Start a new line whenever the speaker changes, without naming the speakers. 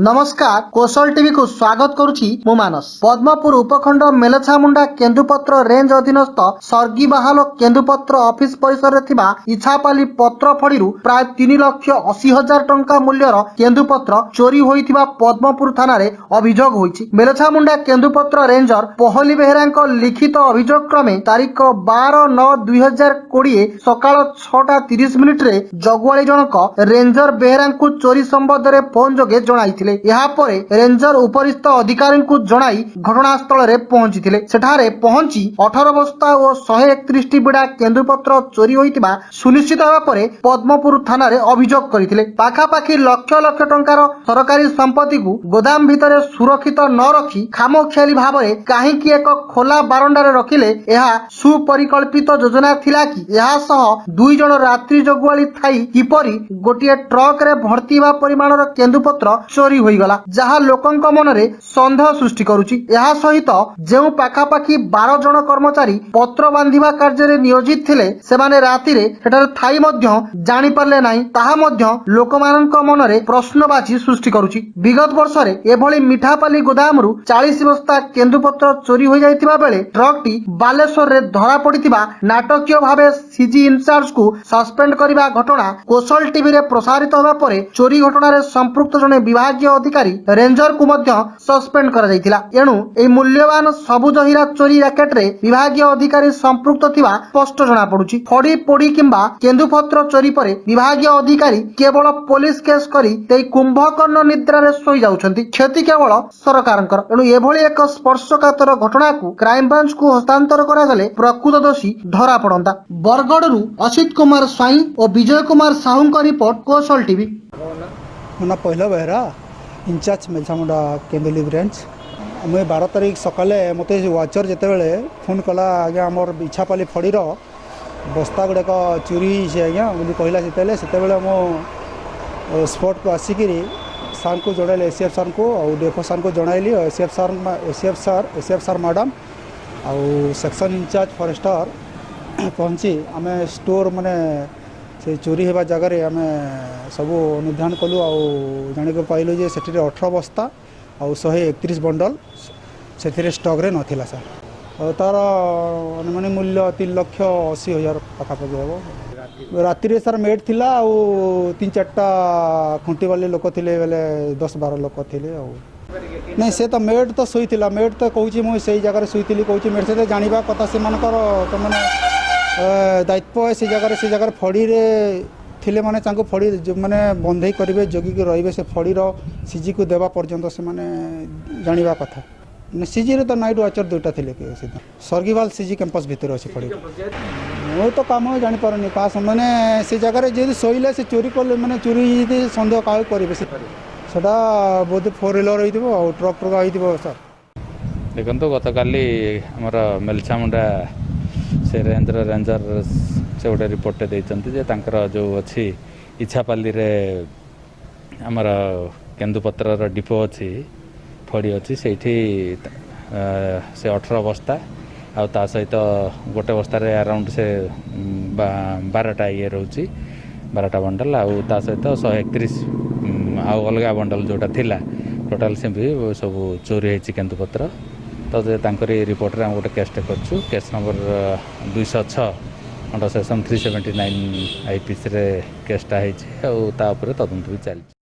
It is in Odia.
ନମସ୍କାର, କୋଶଲ ଟିଭିକୁ ସ୍ୱାଗତ କରୁଛି ମୁଁ ମାନସ। ପଦ୍ମପୁର ଉପଖଣ୍ଡ ମେଲଛାମୁଣ୍ଡା କେନ୍ଦୁପତ୍ର ରେଞ୍ଜ ଅଧୀନସ୍ଥ ସର୍ଗିବାହାଲ କେନ୍ଦୁପତ୍ର ଅଫିସ ପରିସରରେ ଥିବା ଇଛାପାଲି ପତ୍ର ଫଡ଼ିରୁ ପ୍ରାୟ 3,80,000 ଟଙ୍କା ମୂଲ୍ୟର କେନ୍ଦୁପତ୍ର ଚୋରି ହୋଇଥିବା ପଦ୍ମପୁର ଥାନାରେ ଅଭିଯୋଗ ହୋଇଛି। ମେଲଛାମୁଣ୍ଡା କେନ୍ଦୁପତ୍ର ରେଞ୍ଜର ପହଲି ବେହେରାଙ୍କ ଲିଖିତ ଅଭିଯୋଗ କ୍ରମେ ତାରିଖ 12/9/2020 ସକାଳ 6ଟା 30 ମିନିଟରେ ଜଗୁଆଳି ଜଣକ ରେଞ୍ଜର ବେହେରାଙ୍କୁ ଚୋରି ସମ୍ବନ୍ଧରେ ଫୋନ ଯୋଗେ ଜଣାଇଥିଲେ। ଏହାପରେ ରେଞ୍ଜର ଉପରିସ୍ଥ ଅଧିକାରୀଙ୍କୁ ଜଣାଇ ଘଟଣାସ୍ଥଳରେ ପହଞ୍ଚିଥିଲେ। ସେଠାରେ ପହଞ୍ଚି 18 ବସ୍ତା ଓ 131ଟି ବିଡ଼ା କେନ୍ଦୁପତ୍ର ଚୋରି ହୋଇଥିବା ସୁନିଶ୍ଚିତ ହେବା ପରେ ପଦ୍ମପୁର ଥାନାରେ ଅଭିଯୋଗ କରିଥିଲେ। ପାଖାପାଖି ଲକ୍ଷ ଲକ୍ଷ ଟଙ୍କାର ସରକାରୀ ସମ୍ପତ୍ତିକୁ ଗୋଦାମ ଭିତରେ ସୁରକ୍ଷିତ ନ ରଖି ଖାମଖିଆଲି ଭାବରେ କାହିଁକି ଏକ ଖୋଲା ବାରଣ୍ଡାରେ ରଖିଲେ? ଏହା ସୁପରିକଳ୍ପିତ ଯୋଜନା ଥିଲା କି? ଏହା ସହ ଦୁଇ ଜଣ ରାତ୍ରି ଜଗୁଆଳି ଥାଇ କିପରି ଗୋଟିଏ ଟ୍ରକରେ ଭର୍ତ୍ତି ହେବା ପରିମାଣର କେନ୍ଦୁପତ୍ର ଚୋରି ହୋଇଗଲା, ଯାହା ଲୋକଙ୍କ ମନରେ ସନ୍ଦେହ ସୃଷ୍ଟି କରୁଛି। ଏହା ସହିତ ଯେଉଁ ପାଖାପାଖି 12 ଜଣ କର୍ମଚାରୀ ପତ୍ର ବାନ୍ଧିବା କାର୍ଯ୍ୟରେ ନିୟୋଜିତ ଥିଲେ, ସେମାନେ ରାତିରେ ସେଠାରେ ଥାଇ ମଧ୍ୟ ଜାଣିପାରିଲେ ନାହିଁ, ତାହା ମଧ୍ୟ ଲୋକମାନଙ୍କ ମନରେ ପ୍ରଶ୍ନବାଚୀ ସୃଷ୍ଟି କରୁଛି। ବିଗତ ବର୍ଷରେ ଏଭଳି ମିଠାପାଲି ଗୋଦାମରୁ 40 ବସ୍ତା କେନ୍ଦୁପତ୍ର ଚୋରି ହୋଇଯାଇଥିବା ବେଳେ ଟ୍ରକଟି ବାଲେଶ୍ୱରରେ ଧରା ପଡ଼ିଥିବା ନାଟକୀୟ ଭାବେ ସିଜି ଇନଚାର୍ଜକୁ ସସ୍ପେଣ୍ଡ କରିବା ଘଟଣା କୋଶଲ ଟିଭିରେ ପ୍ରସାରିତ ହେବା ପରେ ଚୋରି ଘଟଣାରେ ସମ୍ପୃକ୍ତ ଜଣେ ବିଭାଗୀୟ ଅଧିକାରୀ ରେଞ୍ଜରକୁ ମଧ୍ୟ ସସ୍ପେଣ୍ଡ କରାଯାଇଥିଲା। ଏଣୁ ଏହି ମୂଲ୍ୟବାନ ସବୁଜ ହୀରା ଚୋରି ରାକେଟରେ ବିଭାଗୀୟ ଅଧିକାରୀ ସମ୍ପୃକ୍ତ ଥିବା ସ୍ପଷ୍ଟ ଜଣାପଡୁଛି। ଫଡି ପୋଡି କିମ୍ବା କେନ୍ଦୁପତ୍ର ଚୋରି ପରେ ବିଭାଗୀୟ ଅଧିକାରୀ କେବଳ ପୋଲିସ କେସ୍ କରି ସେହି କୁମ୍ଭକର୍ଣ୍ଣ ନିଦ୍ରାରେ ଶୋଇଯାଉଛନ୍ତି। କ୍ଷତି କେବଳ ସରକାରଙ୍କର। ଏଣୁ ଏଭଳି ଏକ ସ୍ପର୍ଶକାତର ଘଟଣାକୁ କ୍ରାଇମବ୍ରାଞ୍ଚକୁ ହସ୍ତାନ୍ତର କରାଗଲେ ପ୍ରକୃତ ଦୋଷୀ ଧରା ପଡନ୍ତା। ବରଗଡ଼ରୁ ଅସିତ କୁମାର ସ୍ୱାଇଁ ଓ ବିଜୟ କୁମାର ସାହୁଙ୍କ ରିପୋର୍ଟ, କୋଶଲ ଟିଭି।
ମୋ ନାଁ ପହିଲା ବେହେରା, ଇନଚାର୍ଜ ମେଲଛାମୁଣ୍ଡା କେନ୍ଦୁଲିଫ୍ ରେଞ୍ଜ। ମୁଇଁ 12 ତାରିଖ ସକାଳେ ମୋତେ ୱାଚର୍ ଯେତେବେଳେ ଫୋନ୍ କଲା, ଆଜ୍ଞା ଆମର ଇଛାପାଲି ଫଡ଼ିର ବସ୍ତା ଗୁଡ଼ାକ ଚୋରି ହେଇଛି ଆଜ୍ଞା ବୋଲି କହିଲା ଯେତେବେଳେ, ସେତେବେଳେ ମୁଁ ସ୍ପଟ୍କୁ ଆସିକିରି ସାର୍ଙ୍କୁ ଜଣାଇଲି, ଏସିଏଫ୍ ସାର୍ଙ୍କୁ ଆଉ ଡିଏଫ୍ଓ ସାର୍ଙ୍କୁ ଜଣାଇଲି। ACF sir, ACF sir, ACF sir madam ଆଉ ସେକ୍ସନ୍ ଇନଚାର୍ଜ ଫରେଷ୍ଟର ପହଞ୍ଚି ଆମେ ଷ୍ଟୋର୍ ମାନେ ସେ ଚୋରି ହେବା ଜାଗାରେ ଆମେ ସବୁ ଅନୁଧ୍ୟାନ କଲୁ ଆଉ ଜାଣିବାକୁ ପାଇଲୁ ଯେ ସେଠିରେ 18 ବସ୍ତା ଆଉ 131 ବଣ୍ଡଲ ସେଥିରେ ଷ୍ଟକ୍ରେ ନଥିଲା ସାର୍। ଆଉ ତା'ର ଅନୁମାନିକ ମୂଲ୍ୟ 3,80,000 ପାଖାପାଖି ହେବ। ରାତିରେ ସାର୍ ମେଟ୍ ଥିଲା ଆଉ ତିନି ଚାରିଟା ଖୁଣ୍ଟିବାଲି ଲୋକ ଥିଲେ, ବେଲେ 10-12 ଲୋକ ଥିଲେ। ଆଉ ନାଇଁ, ସେ ତ ମେଟ୍ ତ ଶୋଇଥିଲା। ମେଟ୍ ତ କହୁଛି ମୁଁ ସେଇ ଜାଗାରେ ଶୋଇଥିଲି କହୁଛି ମେଟ୍। ସେ ତ ଜାଣିବା କଥା, ସେମାନଙ୍କର ତ ମାନେ ଦାୟିତ୍ୱ ସେ ଜାଗାରେ ଫଡ଼ିରେ ଥିଲେ ମାନେ ତାଙ୍କୁ ଫଡ଼ି ମାନେ ବନ୍ଧେଇ କରିବେ, ଜଗିକି ରହିବେ, ସେ ଫଡ଼ିର ସିଜିକୁ ଦେବା ପର୍ଯ୍ୟନ୍ତ ସେମାନେ ଜାଣିବା କଥା। ସିଜିରେ ତ ନାଇଟ୍ ୱାଚର୍ ଦୁଇଟା ଥିଲେ କି ସେ ସର୍ଗିବାଲ ସିଜି କ୍ୟାମ୍ପସ୍ ଭିତରେ ଅଛି ଫଡ଼ି। ମୁଁ ତ କାମ ଜାଣିପାରୁନି କାହା ମାନେ ସେ ଜାଗାରେ ଯଦି ଶୋଇଲେ ସେ ଚୋରି କଲେ, ମାନେ ଚୋରି ଯଦି ସନ୍ଦେହ କାହାକୁ କରିବେ, ସେ ସେଟା ବୋଧେ ଫୋର୍ ହ୍ୱିଲର୍ ହେଇଥିବ ଆଉ ଟ୍ରକ୍ ଟ୍ରକ୍ ହେଇଥିବ ସାର୍।
ଦେଖନ୍ତୁ, ଗତକାଲି ଆମର ମେଲଛାମୁଣ୍ଡା ସେ ରେଞ୍ଜର ରେଞ୍ଜର ସେ ଗୋଟେ ରିପୋର୍ଟଟେ ଦେଇଛନ୍ତି ଯେ ତାଙ୍କର ଯେଉଁ ଅଛି ଇଛାପାଲିରେ ଆମର କେନ୍ଦୁପତ୍ରର ଡିପୋ ଅଛି, ଫଡ଼ି ଅଛି, ସେଇଠି ସେ 18 ବସ୍ତା ଆଉ ତା ସହିତ ଗୋଟେ ବସ୍ତାରେ ଆରାଉଣ୍ଡ ସେ 12ଟା ଇଏ ରହୁଛି, 12ଟା ବଣ୍ଡଲ, ଆଉ ତା ସହିତ 131 ଆଉ ଅଲଗା ବଣ୍ଡଲ ଯେଉଁଟା ଥିଲା, ଟୋଟାଲ୍ ସେମିତି ସବୁ ଚୋରି ହେଇଛି କେନ୍ଦୁପତ୍ର। ତ ସେ ତାଙ୍କରି ରିପୋର୍ଟରେ ଆମେ ଗୋଟେ କେସ୍ଟେ କରିଛୁ। କେସ୍ ନମ୍ବର 206 ଅଣ୍ଡର ସେକ୍ସନ୍ 379 ଆଇପିସିରେ କେସ୍ଟା ହେଇଛି ଆଉ ତା ଉପରେ ତଦନ୍ତ ବି ଚାଲିଛି।